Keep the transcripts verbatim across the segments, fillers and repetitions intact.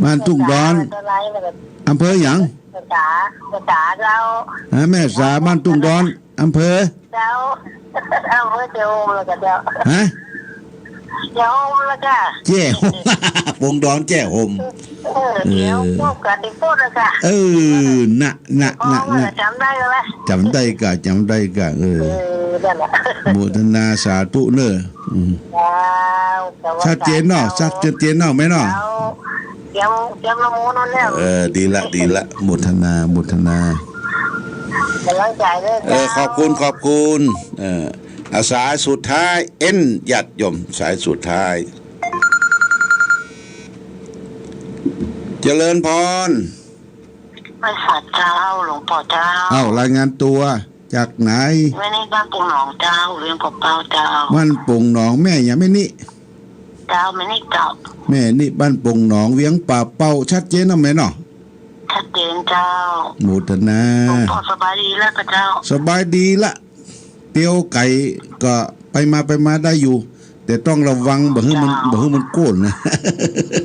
ບ້ານທຸ່ງດອນ ອຳເພີຫຍັງ? ສາ ສາເຈົ້າ ຮະ ແມ່ສາ ບ້ານທຸ່ງດອນ ອຳເພີ ເຈົ້າ ອຳເພີເຈໂຮມແລ້ວກໍເຈົ້າ ຮະ ເຈໂຮມແລ້ວກໍ ແຈ້ໂຮມ ປົງດອນແຈ້ໂຮມ ເອີ ດຽວ ເອີ ພົບກັນທີ່ພຸ້ນແລ້ວກໍ ເອີ ນະ ນະ ນະ ນະ ຈຳໄດ້ກໍລະ ຈຳໄດ້ກະ ຈຳໄດ້ກະ ເອີ ເອີ ນັ້ນລະ ໂມທະນາສາທຸເນີ ອືມ ເຈົ້າ ແຕ່ວ່າ ຊັດເຈນເນາະ ຊັດເຈນເນາະ ແມ່ເນາະ ເຈົ້າ ຕຽມ ຕຽມນະໂມນັ້ນແລ້ວ ເອີ ດີລະ ດີລະ ໂມທະນາ ໂມທະນາ ກຳລັງໃຈເດີ ເອີ ເຈົ້າ ຂອບຄຸນ ຂອບຄຸນ ເອີ ອາ ສາຍສຸດທ້າຍ ເອັນ ຍາດໂຍມ ສາຍສຸດທ້າຍ ຈະເລີນພອນ ໄພສາເຈົ້າ ຫຼວງພໍ່ເຈົ້າ ເອົ້າ ລາຍງານຕົວ ຈາກໄຫນ? ແມ່ນິ ບ້ານປົງໜອງເຈົ້າ ວຽງປ່າເປົ້າເຈົ້າ ບ້ານປົງໜອງ ແມ່ຫຍັງແມ່ນິ? ເຈົ້າ ແມ່ນິເຈົ້າ ແມ່ນິ ບ້ານປົງໜອງ ວຽງປ່າເປົ້າ ຊັດເຈນເນາະແມ່ເນາະ ຊັດເຈນເຈົ້າ ໂມທະນາ ຫຼວງພໍ່ສະບາຍດີແລ້ວກະເຈົ້າ ສະບາຍດີລະ ຕຽວໄກກໍໄປມາໄປມາໄດ້ຢູ່ ແຕ່ຕ້ອງລະວັງ ບໍ່ໃຫ້ມັນ ເຈົ້າ ບໍ່ໃຫ້ມັນໂກ້ນນະ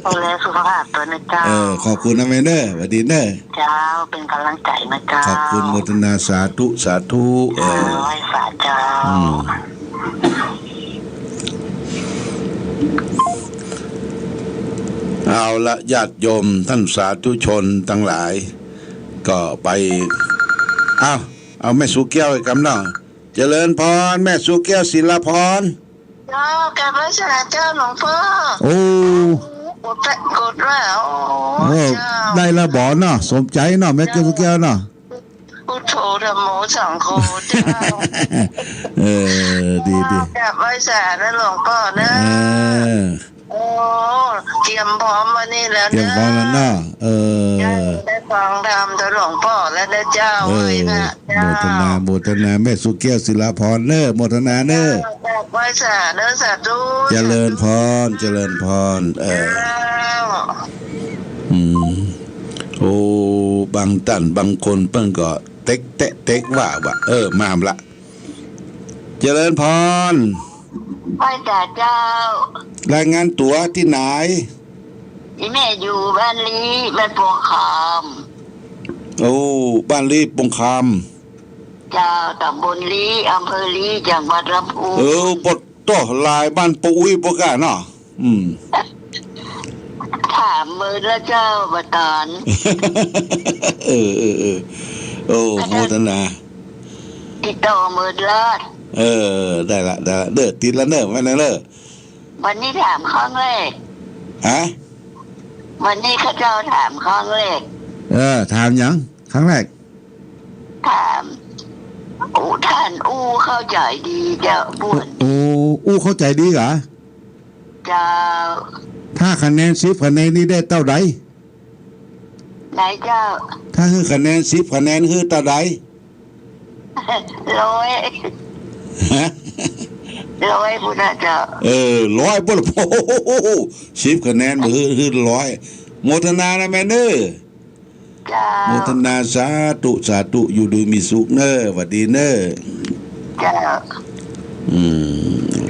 ດູແລສຸຂະພາບຕົວນະເຈົ້າ ເອີ ຂອບຄຸນນະແມ່ເດີ ຫວັດດີເດີ ເຈົ້າ ເປັນກຳລັງໃຈນະເຈົ້າ ຂອບຄຸນ ໂມທະນາ ສາທຸ ສາທຸ ເອີ ເຈົ້າ ໄຫວ້ສາເຈົ້າ ອືມ ເອົາລະ ຍາດໂຍມ ທ່ານສາທຸຊົນທັງຫຼາຍ ກໍໄປ ເອົາ ເອົາແມ່ສຸແກ້ວອີກກຳເນາະ ຈະເລີນພອນ ແມ່ສຸແກ້ວ ສິລະພອນ ເຈົ້າ ກາບໄຫວ້ສາເຈົ້າ ຫຼວງພໍ່ ໂອ້ ກົດແປະກົດວ່າ ໂອ້ ໂອ້ ເຈົ້າ ໄດ້ລະບໍເນາະ ສົມໃຈເນາະ ແມ່ ເຈົ້າ ສຸແກ້ວເນາະ ພຸດໂທ ທຳໂມ ສັງໂຄ ເຈົ້າ ເອີ ດີ ດີ ເຈົ້າ ກາບໄຫວ້ສານະ ຫຼວງພໍ່ນະ ເອີ ໂອ້ ຕຽມພ້ອມມື້ນີ້ແລ້ວ ຕຽມພ້ອມແລ້ວເນາະ ເອີ ໄດ້ຟັງທຳຈາກຫຼວງພໍ່ແລ້ວນະເຈົ້າ ເອີ ເອີຍນະ ເຈົ້າ ໂມທະນາ ໂມທະນາ ແມ່ສຸແກ້ວ ສິລະພອນເດີ ໂມທະນາເດີ ເຈົ້າ ໄຫວ້ສາເດີ ສາທຸ ຈະເລີນພອນ ຈະເລີນພອນ ເອີ ເຈົ້າ ອືມ ໂອ້ ບາງທ່ານບາງຄົນເພິ່ນກໍເຕັກແຕະເຕັກວ່າວ່າ ເອີ ມາລະ ຈະເລີນພອນ ໄຫວ້ສາເຈົ້າ ລາຍງານຕົວທີ່ໄຫນ? ອີ່ແມ່ຢູ່ບ້ານລີ ບ້ານປົງຄຳ ໂອ້ ບ້ານລີ ປົງຄຳ ເຈົ້າ ຕຳບົນລີ ອຳເພີລີ ຈັງຫວັດລຳພູນ ເອີ ບໍ່ໂຕ ຫຼາຍບ້ານປູອຸ້ຍບໍ່ກະເນາະ ອືມ ຖາມເມີດແລ້ວເຈົ້າ ບໍ່ຕານ ເອີ ເອີ ເອີ ໂອ້ ໂມທະນາ ຕິດຕໍ່ເມີດແລ້ວ ເອີ ໄດ້ລະ ໄດ້ລະເດີ ຕິດລະເດີ ແມ່ນແລ້ວເດີ ວັນນີ້ຖາມຄັ້ງແລກ ຮະ? ວັນນີ້ເຂົາເຈົ້າຖາມຄັ້ງແລກ ເອີ ຖາມຫຍັງ? ຄັ້ງແລກ ຖາມ ໂອ້ ທ່ານອູ້ເຂົ້າໃຈດີເຈົ້າ ເຈົ້າ ອູ້ເຂົ້າໃຈດີຫວາ? ເຈົ້າ ຖ້າຄະແນນສິບຄະແນນນີ້ໄດ້ເທົ່າໃດ? ໃດເຈົ້າ? ຖ້າໃຫ້ຄະແນນສິບຄະແນນ ໃຫ້ເທົ່າໃດ? ຮ້ອຍ ຮະ? ຮ້ອຍພຸ້ນນະເຈົ້າ ເອີ ຮ້ອຍພຸ້ນ ໂອ້ໂຫ ສິບຄະແນນ ໃຫ້ ໃຫ້ຮ້ອຍ ໂມທະນານະແມ່ເດີ ເຈົ້າ ໂມທະນາ ສາທຸ ສາທຸ ຢູ່ດີມີສຸກເນີ ຫວັດດີເນີ ເຈົ້າ ອືມ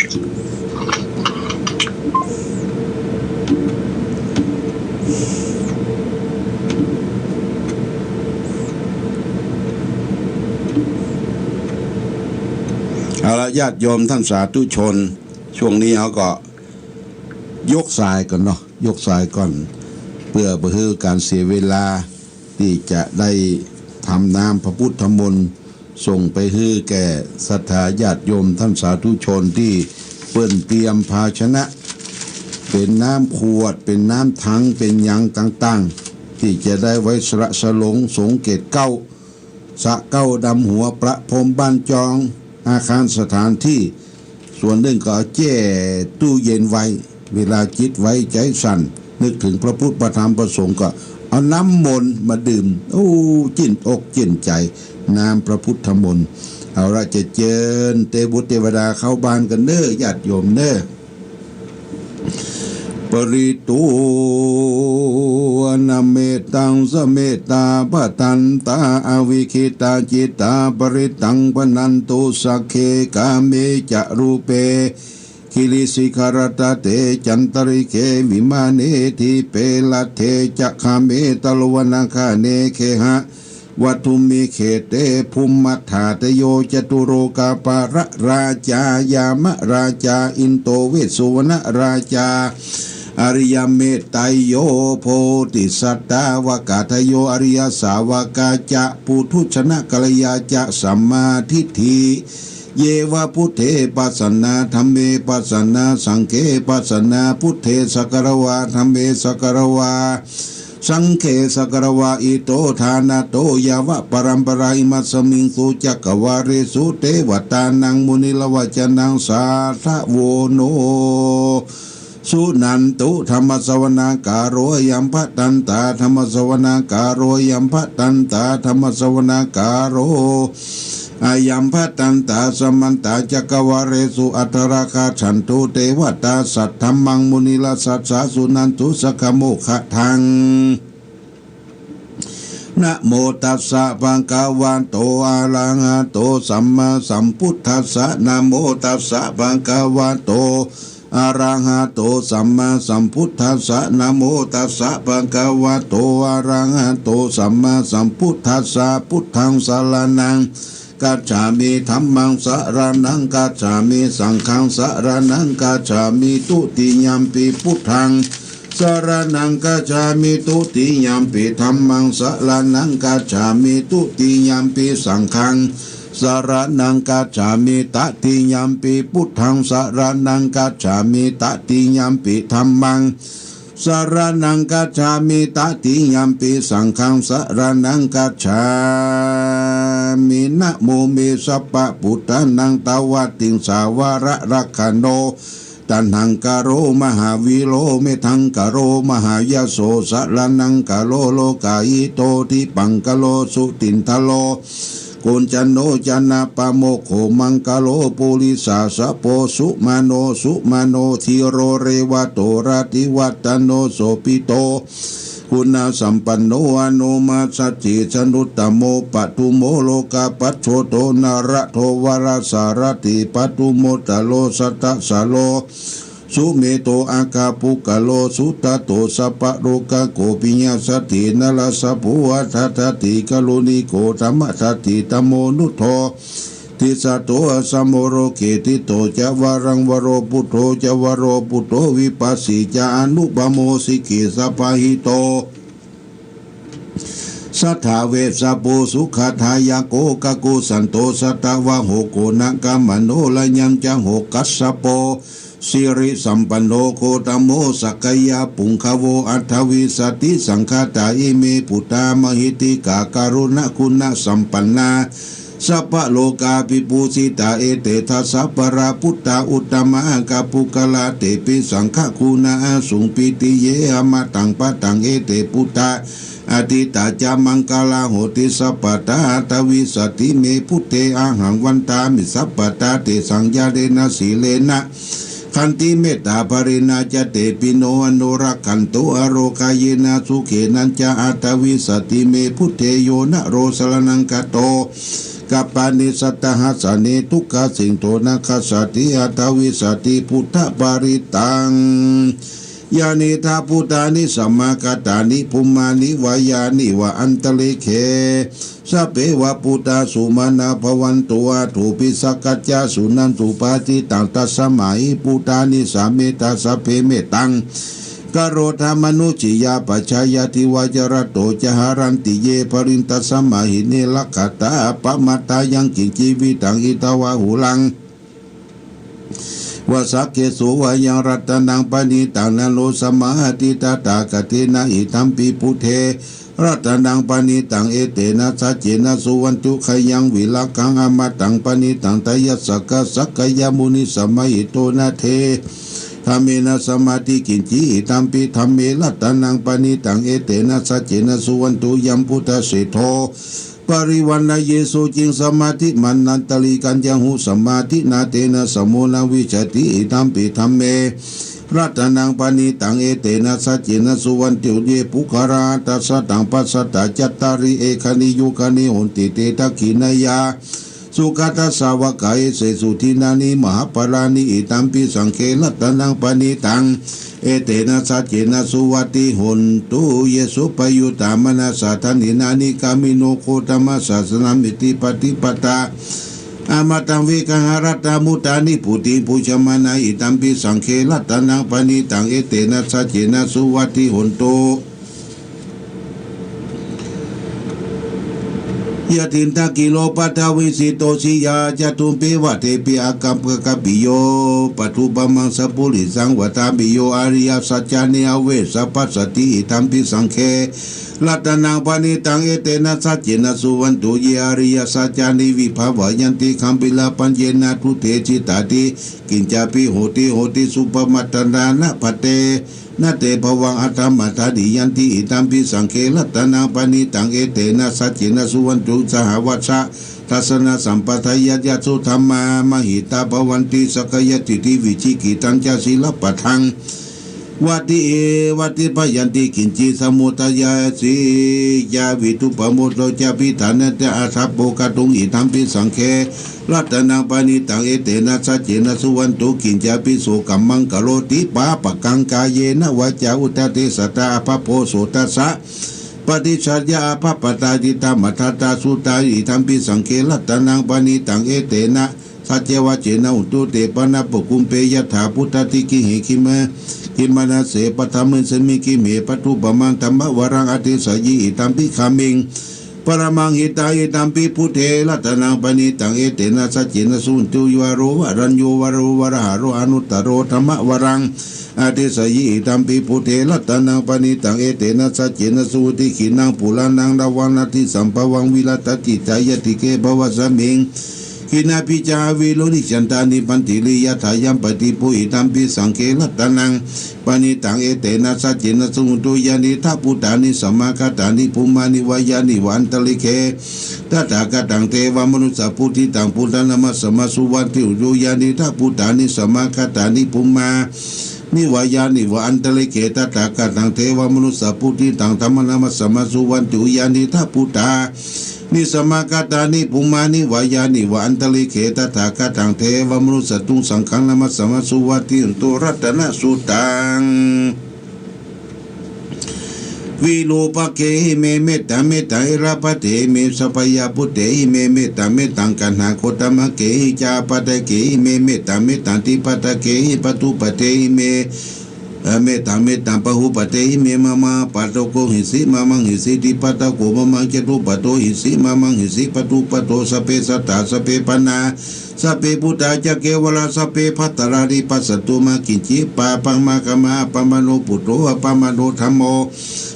ເອົາລະ ຍາດໂຍມທ່ານສາທຸຊົນ ຊ່ວງນີ້ເຮົາກໍຍົກສາຍກ່ອນເນາະ ຍົກສາຍກ່ອນ ເພື່ອບໍ່ໃຫ້ການເສຍເວລາ ທີ່ຈະໄດ້ທຳນ້ຳພະພຸດທະມົນ ສົ່ງໄປໃຫ້ແກ່ສັດທາຍາດໂຍມທ່ານສາທຸຊົນ ທີ່ເພິ່ນຕຽມພາຊະນະ ເປັນນ້ຳຂວດ ເປັນນ້ຳຖັງ ເປັນຫຍັງຕ່າງໆ ທີ່ຈະໄດ້ໄວ້ສະຫຼະສະຫຼົງ ສົງເກດເກົ້າ ສະເກົ້າ ດຳຫົວ ປະພົມ ບ້ານຈອງ ອາຄານສະຖານທີ່ ສ່ວນໜຶ່ງກໍເອົາແຈຕູ້ເຢັນໄວ້ ເວລາຈິດໄວໃຈສັ່ນ ນຶກເຖິງພະພຸດ ພະທຳ ພະສົງ ກໍເອົານ້ຳມົນມາດື່ມ ໂອ້ ຊື່ນອົກຊື່ນໃຈ ນ້ຳພະພຸດທະມົນ ເອົາລະ ຈະເຈີນເທວະບຸດເທວະດາເຂົ້າບ້ານກັນເນີ ຍາດໂຍມເນີ. Pharitvāna mettaṃ samettā bhadantā avikkhittacittā parittaṃ bhaṇantu sagge kāme ca rūpe girisikharataṭe cantalikkhe vimāne dīpe raṭṭhe ca gāme taruvanagahane geha vatthumhi khette bhummā dādayo catulokapāla rājā yāmarājā indo vessuvaṇṇarājā ariyametteyyo bodhisattāva kadayo ariyasāvakā ca puthujjanakalyā ca sammādiṭṭhi ye va buddhe pasannā dhamme pasannā saṅghe pasannā buddhe sagāravā dhamme sagāravā saṅghe sagāravā ito ṭhānato yāva paramparā imasmiṃ su cakkavāḷesu devatānaṃ munirājavacanaṃ sādhavo no suṇantu dhammassavanakālo ayam bhadantā dhammassavanakālo ayam bhadantā dhammassavanakālo ayam bhadantā samantā cakkavāḷesu atrāgacchantu devatā saddhammaṃ munirājassa suṇantu saggamokkhadaṃ. Namo tassa bhagavato arahato sammāsambuddhassa. Namo tassa bhagavato arahato sammāsambuddhassa. Namo tassa bhagavato arahato sammāsambuddhassa. Buddhaṃ saraṇaṃ gacchāmi. Dhammaṃ saraṇaṃ gacchāmi. Saṅghaṃ saraṇaṃ gacchāmi. Dutiyampi buddhaṃ saraṇaṃ gacchāmi. Dutiyampi dhammaṃ saraṇaṃ gacchāmi. Dutiyampi saṅghaṃ saraṇaṃ gacchāmi. Tatiyampi buddhaṃ saraṇaṃ gacchāmi. Tatiyampi dhammaṃ saraṇaṃ gacchāmi. Tatiyampi saṅghaṃ saraṇaṃ gacchāmi. Namo me sabbabuddhānaṃ dvattiṃsavaraṃ gaṇo taṇhaṅkaro mahāvīro medhaṅkaro mahāyaso saraṇaṅkaro lokahito dipaṅkaro jutindharo koñjano janappamokkho maṅgalo purisāsabho sumano sumano dhīro revato rativaḍḍhano sobhito guṇasampanno anomadassī januttamo padumo lokapajjoto nārado varasārathi padumo taro sattasāro sumedho akkhapuggalō sudaṭṭho sabbalokaggo piyasakkhī narāsabho atthadāti kāruṇiko dhammadāti dhammo nuddho dissato asamo loke diṭṭho ca varaṃ varo buddho ca varo buddho vipassī ca anupamo sikhī sabbaṭhito satthā vessabhū sukhadāyako kakusandho satavaho koṇāgamano rayañca ho kassapo sirisampanno gotamo sakyapuṅgavo aṭṭhavīsati saṅkhātā ime buddhā mahiddhikā karuṇaguṇasampanā sabbalokavibhūsitā ete dasabalā buddhā uttamā aggapuggalā tepi saṅghaguṇā āsuṃ pītiye amataṃ padaṃ ete buddhā atītā ca maṅgalā honti sabbadā aṭṭhavīsati me buddhe ahaṃ vandāmi sabbadā tesaṃ ñāṇena sīlena khantimettābalena ca tepi no anurakkhantu arogāyena sukhena ca aṭṭhavīsati me buddhe yo naro saraṇaṃ gato kappāni sattahassāni dukkhasañño nakkhassati aṭṭhavīsati buddhaparittaṃ. Yānīdha bhūtāni samāgatāni bhummāni vā yāni va antalikkhe sabbe va bhūtā sumanā bhavantu athopi sakkacca suṇantu bhāsitaṃ. Tasmā hi bhūtā nisāmetha sabbe mettaṃ karotha mānusiyā pajāya divā ca ratto ca haranti ye baliṃ tasmā hi ne rakkhatha appamattā yaṃ kiñci vittaṃ idha vā huraṃ vā saggesu vā yaṃ ratanaṃ paṇītaṃ na no samaṃ atthi tathāgatena idampi buddhe ratanaṃ paṇītaṃ etena saccena suvatthi khayaṃ virāgaṃ amataṃ paṇītaṃ tayajjhagā sakyamunī samāhito na te dhammena samatthi kiñci idampi dhamme ratanaṃ paṇītaṃ etena saccena suvatthi yaṃ buddhaseṭṭho parivaṇṇayī suciṃ samādhimānantarikaññahu samādhinā tena samo na vijjati idampi dhamme ratanaṃ paṇītaṃ etena saccena suvatthi ye puggalā aṭṭha sataṃ pasatthā cattāri ekāri yugāni honti te dakkhiṇeyyā sugatassa sāvakā ese sudinnaṃ mahapphalāni. Idampi saṅghe ratanaṃ paṇītaṃ, etena saccena suvatthi hotu. Ye suppayuttā manasā daḷhena, nikkāmino gotamasāsanamhi paṭipadā amataṃ vigayha, laddhā mudhā nibbutiṃ bhuñjamānā. Idampi saṅghe ratanaṃ paṇītaṃ, etena saccena suvatthi hotu. Yathindakhīlo paṭhaviṃ sito siyā, catubbhi vātebhi akam-, akappiyo, tathūpamaṃ sappurisaṃ vadāmi, yo ariyasaccāni avecca passati. Idampi saṅghe ratanaṃ paṇītaṃ, etena saccena suvatthi hotu. Ye ariyasaccāni vibhāvayanti gambhīrapaññena, duṭṭhe cittā kiñcāpi hoti, hotiṃ suppamattā na labhate, na te bhavaṃ aṭṭhamamādiyanti. Idampi saṅghe ratanaṃ paṇītaṃ, etena saccena suvatthi hotu. Sahāvassa dassanasampadāya, yattha suddhamā mahitā bhavanti, sakkāyadiṭṭhi vicikicchitañca sīlabbataṃ vati e vati bhayanti kiñci, samudayasīya vidhupamodo ca, pītanātha attabhogatuṃ. Idampi saṅghe ratanaṃ paṇītaṃ, etena saccena suvatthi hotu. Kiñcāpi so kammaṃ karoti pāpakaṃ, kāyena vācāyuda cetasā, abhabbo so tassa paṭicchadāya, abhabbatā cittamatthatā, suddhā idampi saṅghe ratanaṃ paṇītaṃ, etena saccavajjena hotu te pāṇabho. Kumbe yathā phuṭṭhadī gimhe, gimha, gimhānase paṭhamasmiṃ gimhe, tathūpamaṃ dhammavaraṃ ādesayi. Idampi gāmiṃ paramaṃ hitaṃ, idampi buddhe ratanaṃ paṇītaṃ, etena saccena suvatthi hotu. Varo varaññū varo varāharo, anuttaro dhammavaraṃ ādesayi. Idampi buddhe ratanaṃ paṇītaṃ, etena saccena suvatthi hotu. Khīṇaṃ purāṇaṃ navaṃ natthi sambhavaṃ, virattacittāyatike bhavasmiṃ khīṇabījā aviruḷhichandā, nibbanti hiriyathāyaṃ padīpo. Idampi saṅghe ratanaṃ paṇītaṃ, etena saccena suvatthi hotu. Yānīdha bhūtāni samāgatāni, bhummāni vā yāni va antalikkhe, tathāgataṃ devamanussapūjitaṃ, buddhaṃ namassāma suvatthi hotu. Yānīdha bhūtāni samāgatāni, bhummāni vā yāni va antalikkhe, tathāgataṃ devamanussapūjitaṃ, dhammaṃ namassāma suvatthi hotu. Yānīdha bhūtā ni samāgatāni, bhummāni vā yāni va antalikkhe, tathāgataṃ devamanussapūjitaṃ, saṅghaṃ namassāma suvatthi hotu. Ratanasuttaṃ. Virūpakkhehi me mettaṃ, mettaṃ erāpathehi me, sahabhayabhūtehi me mettaṃ, mettaṃ kaṇhagotamakkehi ca, apādakehi me mettaṃ, mettaṃ dvipadakehi pañcapadehi me, mettaṃ, mettaṃ bahuppadehi me. Mahāpādako hisi mamaṃ hisi, dvipadako mamaṃ, catuppado hisi mamaṃ hisi, pañcupado. Sabbe sattā sabbe pāṇā, sabbe bhūtā ca kevalā, sabbe bhadrāni passantu, mā kiñci pāpaṃ āgaṃ. Appamāṇo buddho, appamāṇo dhammo,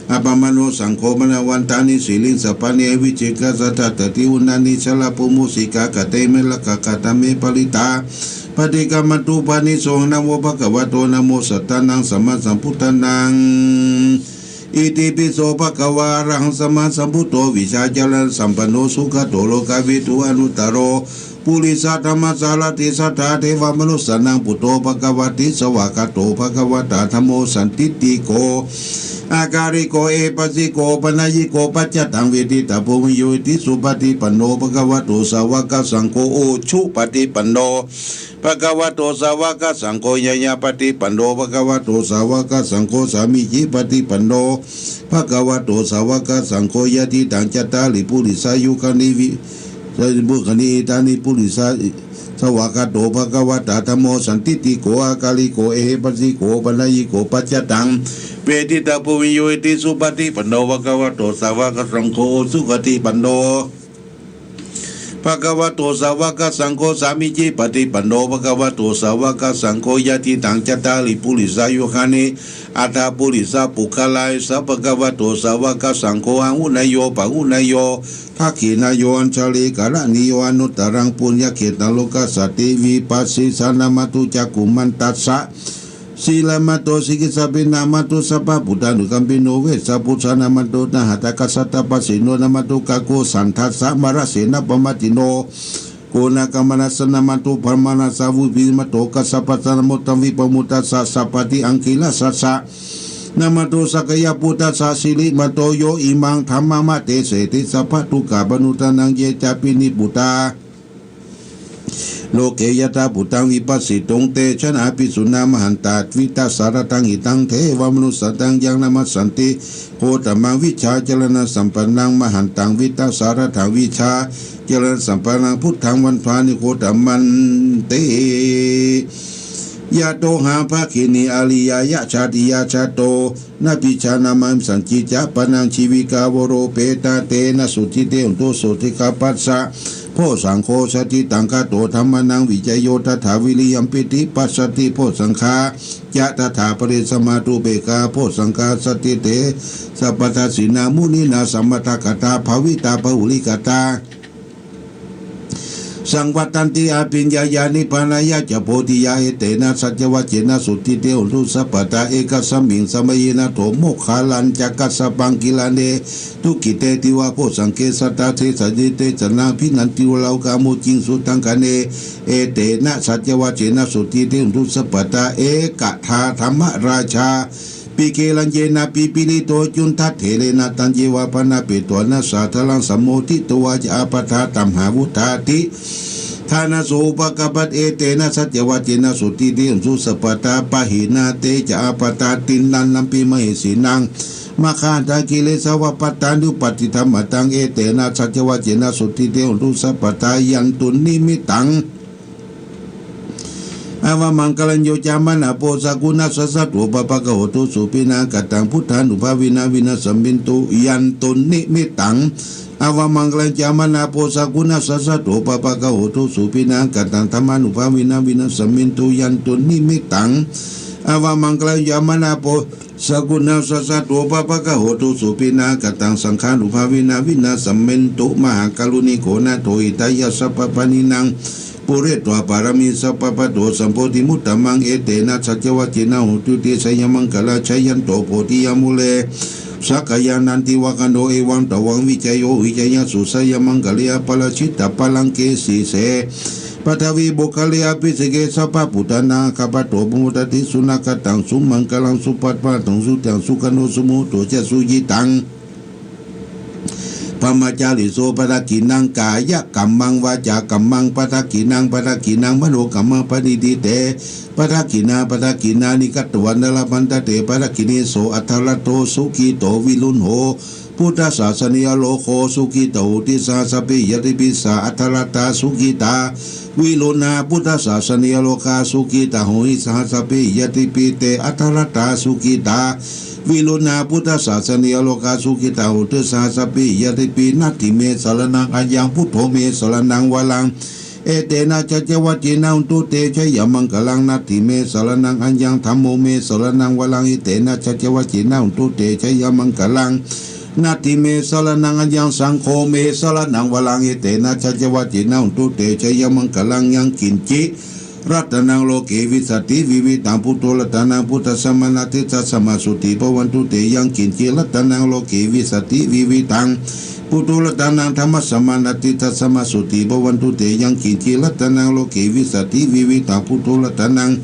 appamāṇo saṅgho, maṇavantāni sirīsapāni, avijjekasatātati uṇṇāni, jalābū mūsikā katame rakkhakā, dhāme parittā paṭikkamantu, pāṇino saha. Namo bhagavato, namo sattannaṃ sammāsambuddhānaṃ. Itipi so bhagavā arahaṃ sammāsambuddho, vijjācaraṇasampanno sugato lokavidū, anuttaro purisadammasārathi satthā devamanussānaṃ buddho bhagavāti. Svākkhāto bhagavatā dhammo sandiṭṭhiko akāliko ehipassiko opanayiko paccattaṃ veditabbo viññūhīti. Supaṭipanno bhagavato sāvakasaṅgho, ujupaṭipanno bhagavato sāvakasaṅgho, ñāyapaṭipanno bhagavato sāvakasaṅgho, sāmīcipaṭipanno bhagavato sāvakasaṅgho, yadidaṃ cattāri purisayugāni vi-, yugāni aṭṭhāni purisa-, svākkhāto bhagavatā dhammo sandiṭṭhiko akāliko ehipassiko opanayiko paccattaṃ veditabbo viññūhīti. Supaṭipanno bhagavato sāvakasaṅgho, ujupaṭipanno bhagavato sāvakasaṅgho, sāmīcipaṭipanno bhagavato sāvakasaṅgho, yadidaṃ cattāri purisayugāni aṭṭha purisapuggalā, esa bhagavato sāvakasaṅgho, āhuneyyo pāhuneyyo dakkhiṇeyyo añjalikaraṇīyo anuttaraṃ puññakkhettaṃ lokassāti. Vipassissa namatthu cakkhumantassa sīlamato sikhissapi namatthu sabbabhūtānukampino vessabhussa namatthu ñātakassa tapassino namatthu kakusandhassa mārasenapamaddino koṇāgamanassa namatthu brāhmaṇassa vibhūtimato kassapassa namatthu vippamutassa sabbadhi aṅgīrasassa namatthu sakyaputtassa sirīmato yo imaṃ dhammamaṃ deseti sabbadukkhāpanūdanaṃ. Ye cāpi nibbutā loke yathābhūtaṃ vipassituṃ. Te janā bhikkhunā mahantā vītasāraddhaṃ hitaṃ devamanussānaṃ yaṃ namassanti gotamaṃ vijjācaraṇasampannaṃ mahantaṃ vītasāraddhaṃ vijjācaraṇasampannaṃ buddhaṃ vandāmi gotamanti. Yatoha bhagini ariyāya jātiyā jāto nābhijānāma kiñci ca pāṇaṃ jīvitā va rūpe. Taṃ tena sotthi te hotu sotthi. Gabbhassa bojjhaṅgo jātitaṅka to dhammānaṃ vicayo tathā viriyampīti. Passaddhi bojjhaṅgā ca tathāpare samādhupekkhabojjhaṅgā satiṭṭhite sabbadassinā muninā sammadakkhātā bhāvitā bahulīkatā saṃvattanti abhiññāya nibbānāya ca bodhiyā. Etena saccavajjena sotthi te hotu sabbadā. Ekasmiṃ samaye nātho moggallānañca kassapaṃ gilāne dukkhite tīvabojjhaṅge satta desayi te janaṃ bhiṇṇanti lokamucciṃsu. Taṅkhaṇe etena saccavajjena sotthi te hotu sabbadā. Ekadā dhammarājā pigiriññena pipīlito cundattherena taññeva bhaṇāpetvāna sādaraṃ sammoditvā ca ābādhā tamhā vuṭṭhāsi ṭhānaso upakappati. Etena saccavajjena sotthi te hotu sabbadā. Pahīnā te ca ābādhā tiṇṇannampi mahesinaṃ maggāhatakilesāva pattānuppattidhammataṃ. Etena saccavajjena sotthi te hotu sabbadā. Yandunnimittaṃ avamaṅgalañca yo cāmanāpo sakuṇassa saddo pāpaggaho dussupinaṃ akantaṃ buddhānubhāvena vināsamentu. Yandunnimittaṃ avamaṅgalañca cāmanāpo sakuṇassa saddo pāpaggaho dussupinaṃ akantaṃ dhammānubhāvena vināsamentu. Yandunnimittaṃ avamaṅgalañca cāmanāpo sakuṇassa saddo pāpaggaho dussupinaṃ akantaṃ saṅghānubhāvena vināsamentu. Mahākāruṇiko nātho hitāya sabbapāṇinaṃ pūretvā pāramī sabbā patto sambodhimuttamaṃ. Etena saccavajjena hotu te jayamaṅgalaṃ. Jayanto bodhiyā mūle sakyānaṃ nandivaḍḍhano evaṃ tvaṃ vijayo hohi jayassu jayamaṅgale. Aparājitapallaṅke sīse paṭhavipokkhare abhiseke sabbabuddhānaṃ aggappatto pamodati. Sunakkhattaṃ sumaṅgalaṃ supabhātaṃ suhuṭṭhitaṃ sukhaṇo sumuhutto ca suyiṭṭhaṃ brahmacārisu padakkhiṇaṃ kāyakammaṃ vācākammaṃ padakkhiṇaṃ padakkhiṇaṃ manokammaṃ paṇidhī te padakkhiṇā padakkhiṇāni katvāna labhantatthe padakkhiṇe. So atthaladdho sukhito viruḷho buddhasāsane arogā sukhitā hoti saha sabbehi ñātibhi. Sā atthaladdhā sukhitā viruḷhā buddhasāsane arogā sukhitā hohi saha sabbehi ñātibhi. Te atthaladdhā sukhitā viruḷhā buddhasāsane arogā sukhitā hontu saha sabbehi ñātibhi. Natthi me saraṇaṃ aññaṃ buddho me saraṇaṃ varaṃ etena saccavajjena hotu te jayamaṅgalaṃ. Natthi me saraṇaṃ aññaṃ dhammo me saraṇaṃ varaṃ etena saccavajjena hotu te jayamaṅgalaṃ. Natthi me saraṇaṃ aññaṃ saṅgho me saraṇaṃ varaṃ etena saccavajjena hotu te jayamaṅgalaṃ. Yaṅkiñci ratanaṃ loke vijjati vividhaṃ puthu ratanaṃ buddhasamaṇatthi tasmā sotthī bhavantu te. Yaṅkiñci ratanaṃ loke vijjati vividhaṃ puthu ratanaṃ dhammasamaṇatthi tasmā sotthī bhavantu te. Yaṅkiñci ratanaṃ loke vijjati vividhaṃ puthu ratanaṃ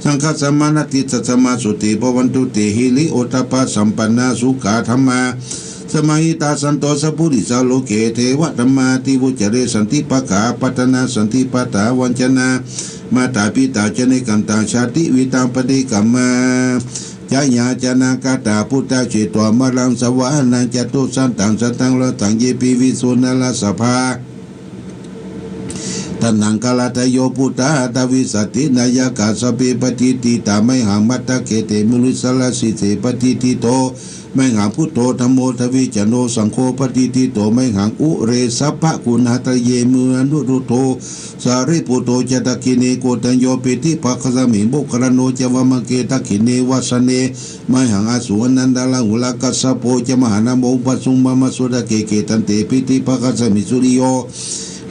saṅghasamaṇatthi tasmā sotthī bhavantu te. Hiri ottappasampannā sukkadhammasamāhitā santo sappurisā loke devadhammāti vuccare. Santi pakkhā apattanā santi pādā avañcanā mātā pitā ca nikkhantā jāti vittaṃ paṭikkama. Jayāsanāgatā buddhā jetvā māraṃ savāhanaṃ catusaccāsabhaṃ rasaṃ ye piviṃsu narāsabhā. Taṇhaṅkarādayo buddhā aṭṭhavīsati nāyakā sabbe patiṭṭhitā mayhaṃ matthake te munissarā. Sīse patiṭṭhito mayhaṃ buddho dhammo dvijaṃ saṅgho patiṭṭhito mayhaṃ ure sabbaguṇātaye. Anuruddho sārīputto ca dakkhiṇe koṇḍañño piṭṭhibhāgasmiṃ moggallāno ca vāmake. Dakkhiṇe vasane mayhaṃ āsuṃ ānandarāhulā kassapo ca mahānāmo ubhāsuṃ vāmasotake. Te khaṇe piṭṭhibhāgasmiṃ suriyo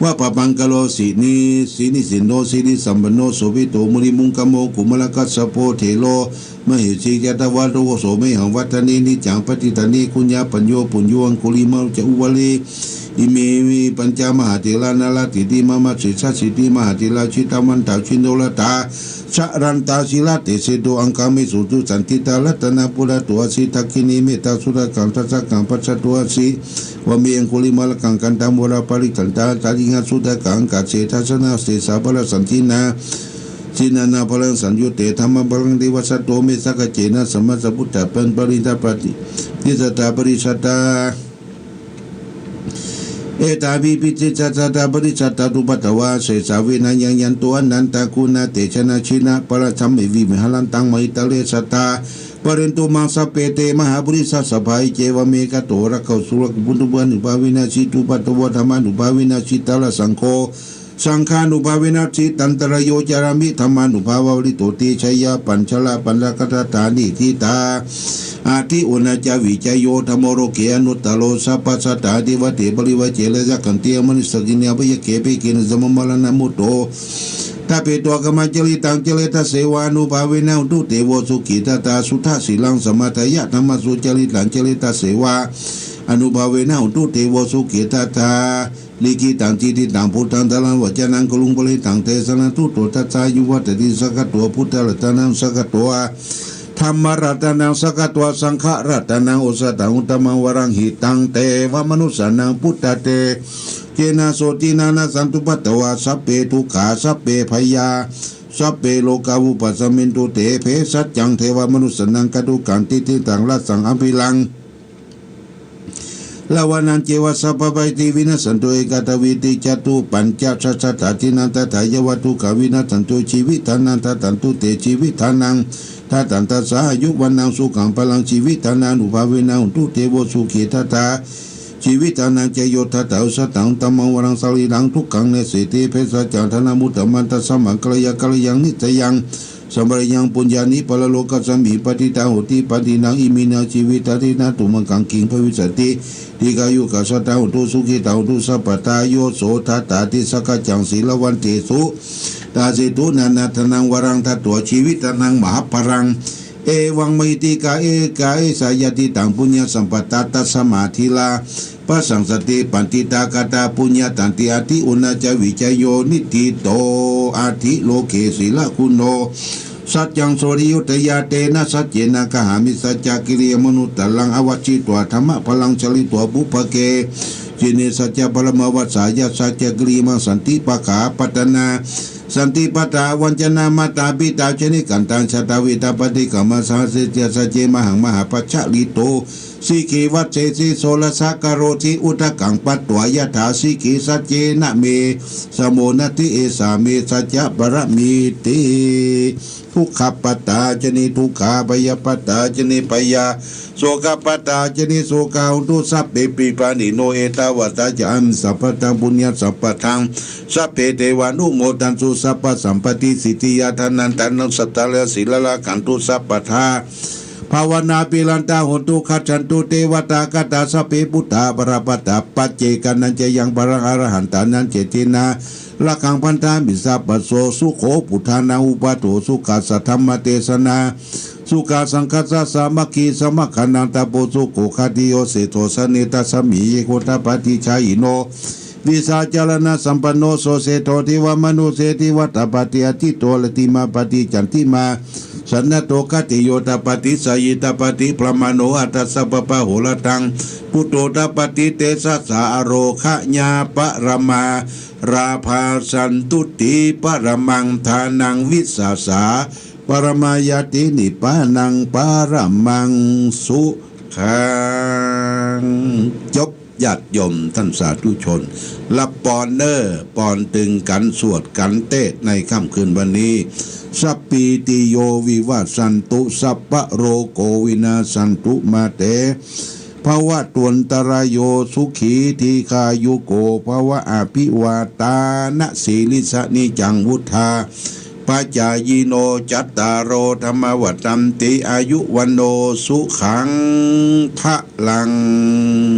va pabhaṅkaro nisinno sirisampanno sobhito munipuṅgavo. Kumārakassapo thero mahesī cittavādako so mayhaṃ vadane niccaṃ paṭiggaṇhāmi puññapañño. Puñño aṅgulimālo ca uvaṇṇu ime pañca mahātherā nāḷāgiriṃ mama sesāsīti. Mahātherā jitavanto jinorasā jalantā sīlatejena aṅgamaṅgesu saṇṭhitā. Ratanaṃ purato āsi dakkhiṇe mettasuttakaṃ dhajaggaṃ pacchato āsi vāme aṅgulimālakaṃ. Khandhamoraparittañca sāḷīnasūtakaṃ ākāse chadanaṃ sesā pākārasaṇṭhināṃ, jinānābalaṃ saṃyutte dhammabalaṃ devasāraṃ. Sato me sakaccena sammāsambuddhā pañcapaññāpiṇḍapāti. Disā sattā parisatā, etāpi pañcasattā parisatā cupaddavā asesā vinayaṃ yantu anantaguṇatejena, jinapañjaramevī viharantaṃ mahītale sadā pālentu maṃ sabbe te mahāpurisāsabhā. Iccevamakāto rājasutakutambhānubhāvena jitupaddavo, dhammānubhāvena jitaraññaso, saṅghānubhāvena jitantarāyo, carāmi dhammānubhāvapālito. Te jayya pañjappattidānagāthā niṭṭhitā, atthi uṇhissavijayo dhammo loke anuttaro. Sabbasattaṃ adhivateyya parivaje, rājākaṃ tiṇṇannamānī saha kaṃ, abyākkhena pāpene saha mārānamuttaro. Ṭhapetvā kāmaṃ caritaṃ caretasseva, ānubhāvena hontu devo sukhitattā. Suddhasīlaṃ samādāya dhammaṃ sucaritaṃ caretasseva, ānubhāvena hontu devo sukhitattā. Likkhitaṃ cintitaṃ pūretvā dhāraṃ vācanaṃ guruṃ, parittaṃ desanaṃ sutvā bhagavato sāvakaṃ, sāvakā suṇantu bhagavato sāvakaṃ. Dhammaratanaṃ sāvakaṃ, saṅgharatanaṃ osathaṃ, uttamaṃ varaṃ hitaṃ devamanussānaṃ, buddhatejena sotthinā nassantupaddavā, sabbe dukkhā sabbe bhayā sabbe rogā vūpasamentu te. Bhesajjaṃ devamanussānaṃ, kātukaṃ cintitaṃ rasaṃ abhiraṃ, rāvaṇaṃ ceva sabrahmābhiññāṇaṃ vinassantu, ekatvīti catuppañcasahassā jinā, tathāgatadukkhavinassāya jīvitaraṇaṃ, dadantu te jīvitaraṇaṃ. Dadantassā āyu vaṇṇaṃ sukhaṃ balaṃ, jīvitaraṇānubhāvena hontu devo sukhitattā. Jīvitaraṇañca yo dadessāti, uttamaṃ varaṃ sarīraṃ, dukkhaṃ nessanti bhesajjaṃ. Dānamuttamaṃ tasmā karaṇīyaṃ, karaṇīyaṃ niṭṭhitaṃ, sampādiyaṃ puññāni paralokasmiṃ, patiṭṭhā honti pāṇino. Iminā jīvitadīnā sukhaṃ samaṅgalaṃ, kiṃ bhavissati dīghāyukā. Sadā hontu sukhitā, hontu sabbadā. Yo so dassati sakkaccaṃ, sīlavantesu dassatu, ñāṇāgadena varaṃ datvā, jīvitaraṇaṃ mahapphalaṃ. Evaṃ mahiddhikā esa, esa yadidaṃ puññasampadaṃ, tasmā dhīrā pasaṃsati. Paṇḍitāgatā puññakkhemā, atthi uṇhissavijayo niṭṭhito, atthi loke sīlaguṇo. Saccaṃ sotthi viññūhīyate, na saccena kathāmi, saccakiriyamanuttaraṃ, avajjitvā dhammabalaṃ, chārito pubbe jine, saccabalamavassāya, saccakiriyamanussānti. Pākkhā pattanā santi, pattā vañcanā, mātā pitā ca nikkhantā, jātaveda paṭikkama, saha sacce mahāmahaṃ, pajjalito sikhī vajjesi, soḷasa karoti udakaṃ, patvā yathā sikhī, saccena me samo natthi, esā me saccapāramīti. Dukkhappattā ca niddukkhā, bhayappattā ca nibbhayā, sokappattā ca nissokā, hontu sabbepi pāṇino. Ettāvatā ca amhehi, sambhataṃ puññasampadaṃ, sabbe devānumodantu, sabbasampattisiddhiyā. Dānaṃ dadantu saddhāya, sīlaṃ rakkhantu sabbadā, bhāvanābhiratā hontu, gacchantu devatāgatā. Sabbe buddhā balappattā, paccekānañca yaṃ balaṃ, arahantānañca tejena, rakkhaṃ bandhāmi sabbaso. Sukho buddhānaṃ uppādo, sukhā saddhammadesanā, sukhā saṅghassa sāmaggī, samaggānaṃ tapo sukho. Khattiyo seṭṭho janetasmiṃ, ye kho tappati jhāyino, vijjācaraṇasampanno, so seṭṭho devamanussānaṃ hitvānābhāti, athito rattimābhāti candimā. Sannaddho khattiyo tappati, jhāyī tappati brāhmaṇo, atha sabbamahorattiṃ, buddho tappati tejasā. Ārogyaparamā lābhā, santuṭṭhi paramaṃ dhanaṃ, vissāsaparamā ñāti, nibbānaṃ paramaṃ sukhaṃ. จบ ญาติโยมท่านสาธุชน รับปอนเนอร์ ปอนตึงกัน สวดกันเตศน์ในค่ำคืนวันนี้ Sabbītiyo vivajjantu, sabbarogo vinassatu, mā te bhavatvantarāyo, sukhī dīghāyuko bhava. Abhivādanasīlissa niccaṃ vuḍḍhā pacāyino, cattāro dhammā vaḍḍhanti, āyu vaṇṇo sukhaṃ balaṃ.